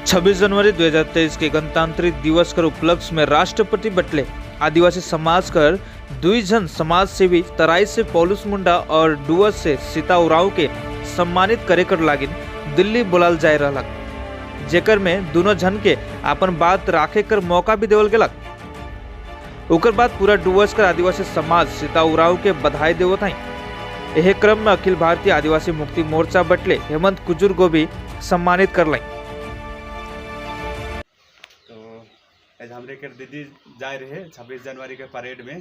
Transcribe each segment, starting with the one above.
26 जनवरी 2023 के गणतांत्रिक दिवस कर उपलक्ष्य में राष्ट्रपति बटले आदिवासी समाज कर दुई जन समाज सेवी तराई से पौलुस मुंडा और डुअर्स से सीता उरांव के सम्मानित करे कर लागिन दिल्ली बुलाल जाए रहलक, जेकर में दोनों जन के अपन बात राखे कर मौका भी देवल गेलक। ओकर बाद पूरा डुअर्स कर आदिवासी समाज सीता उरांव के बधाई देवत हई। एहे क्रम में अखिल भारतीय आदिवासी मुक्ति मोर्चा बटले हेमंत कुजूर को भी सम्मानित कर लाई। तो आज हमरे के दीदी जाए रहे 26 जनवरी के परेड में,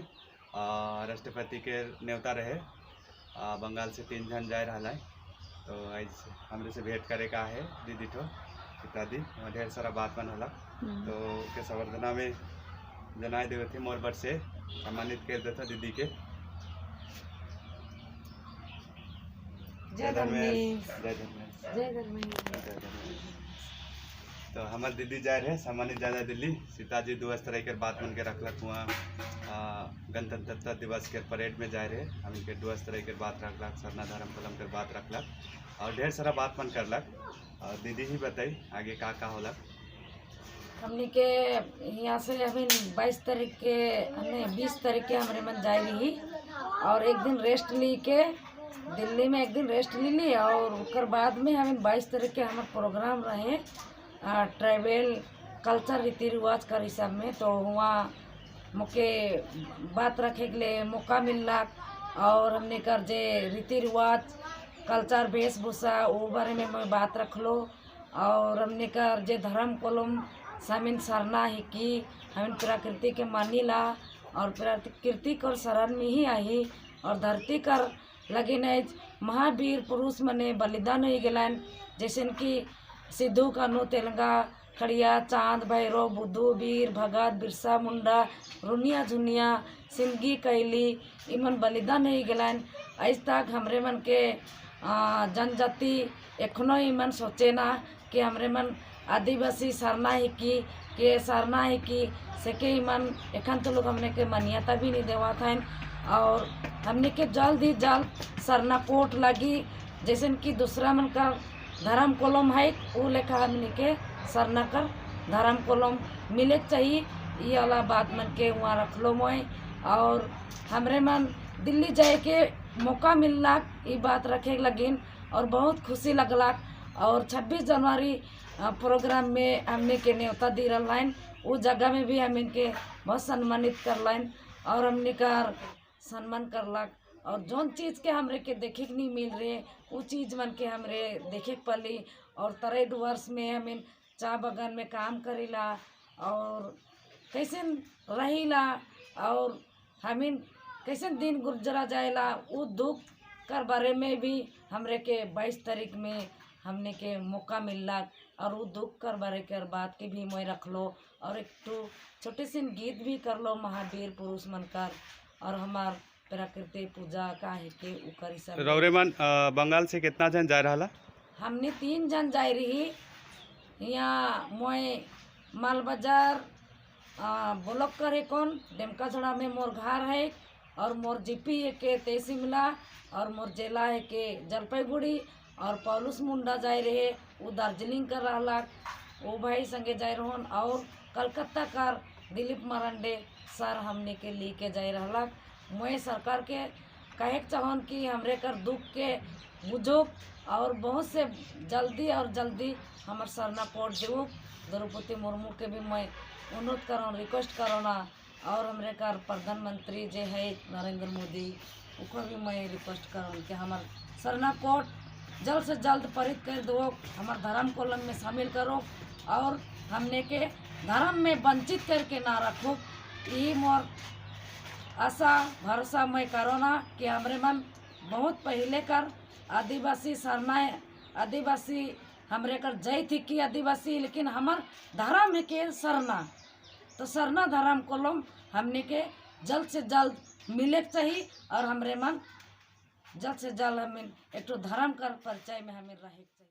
राष्ट्रपति के न्योता रहे। बंगाल से 3 जन जाए रहा है। तो आज हमरे से भेंट करे का है दीदी ठो इत्यादि वहाँ ढेर सारा बात मन होला। तो के संवर्धना में जनाए देवे थे, मोर बर से सम्मानित कर देता दीदी के। जय धर्मेश। जय धर्मेश। जय धर्मेश। जय धर्मेश। तो हमार दीदी जाए रहे सम्मानित जाना दिल्ली। सीताजी दिवस तरह के बात मन के रखलक हुआ। गणतंत्रता दिवस के परेड में जाए रहे, हम इनके दिवस तरह के बात रखलक, सरना धर्म कलम के बात रखलक और ढेर सारा बात मन करलक। और दीदी ही बताई आगे का का होलक। हमनी के यहाँ से अभी 22 तारीख के, हमने 20 तारीख के हमरे मन जाए रही और एक दिन रेस्ट ली के दिल्ली में एक दिन रेस्ट ली ली और उसके बाद में हमें 22 तारीख के हमार प्रोग्राम रहे ट्राइबल कल्चर रीति रिवाज कर हिसाब में। तो वहाँ मोके बात रखे के लिए मौका मिललाक और हमने कर जे रीति रिवाज कल्चर वेशभूषा वो बारे में मैं बात रख लो और हमने कर जे धर्म कलम सामिन सरना है कि हम प्रकृति के मानीला और प्रकृति कर शरण में ही आई और धरती कर लगिन है महावीर पुरुष मने बलिदान हो गलन, जैसे कि सिद्धू कानू तेलंगा खड़िया चांद भैरव बुद्धू वीर भगत बिरसा मुंडा रुनिया झुनिया सिंदगी कैली इमन बलिदान हो गलन। आज तक हमरे मन के जनजाति एखनो इमन सोचे ना कि हमरे मन आदिवासी सरना है कि के सरना है कि सेके इमन एखन तो लोग हमने के मान्यता भी नहीं देवा था और हमने के जल्द ही जल्द सरना कोर्ट लगी, जैसे कि दूसरा मन का धर्म कलम है वो लेखा हमने के सरना कर धर्म कलम मिले के चाहिए। ये वाला बात मन के वहाँ रख लो मोय और हमरे मन दिल्ली जाए के मौका मिललाक ये बात रखे लगिन और बहुत खुशी लगलाक। और 26 जनवरी प्रोग्राम में हमने के न्योता दी रहा, वो जगह में भी हम इनके बहुत सम्मानित कर लाइन और हमने का सम्मान करलाक और जौन चीज़ के हमरे के देखे के नहीं मिल रहे वो चीज़ मन के हमरे देखे के पली। और तराई डुअर्स में हम चाय बगान में काम करेला और कैसे रहीला और हमीन कैसे दिन गुजरा जाएला वो दुख कर बारे में भी हमरे के 22 तारीख में हमने के मौका मिलला और वो दुख कर बारे कर बात के भी मैं रख लो और एक तो छोटे से गीत भी कर लो महावीर पुरुष मन कर और हमार प्रकृति पूजा का है के उकर सब। रौरे मन बंगाल से कितना जन जा रहा? हमने 3 जन जाए रही। यहाँ मोय माल बाजार ब्लॉक करे कौन डेमका झोड़ा में मोर घर है और मोर जीपी है के तेसिमला और मोर जिला है के जलपाईगुड़ी और पौलुस मुंडा जाए रहे वो दार्जिलिंग कर रहा, वो भाई संगे जाए रहन और कलकत्ता कर दिलीप मरंडे सर हमने के ली के जाए रहा। मैं सरकार के कहे चाहन कि हमरे कर दुख के बुझो और बहुत से जल्दी और जल्दी हमार सरना कोर्ट देव। द्रौपदी मुर्मू के भी मैं अनुरोध करो, रिक्वेस्ट करो ना और हमरे कर प्रधानमंत्री जे है नरेंद्र मोदी उनको भी मैं रिक्वेस्ट करो कि हमार सरना कोर्ट जल्द से जल्द पारित कर दो, हमार धर्म कॉलम में शामिल करो और हमने के धर्म में वंचित करके ना रखो। ये मोर आशा भरोसा मैं करो ना कि हमरे मन बहुत पहले कर आदिवासी सरना आदिवासी हमरे कर जय थी कि आदिवासी, लेकिन हमार धर्म है के सरना, तो सरना धर्म कलम हमने के जल्द से जल्द मिले के चाहिए और हमरे मन जल्द से जल्द हमें एक तो धर्म कर परिचय में हमें रहे।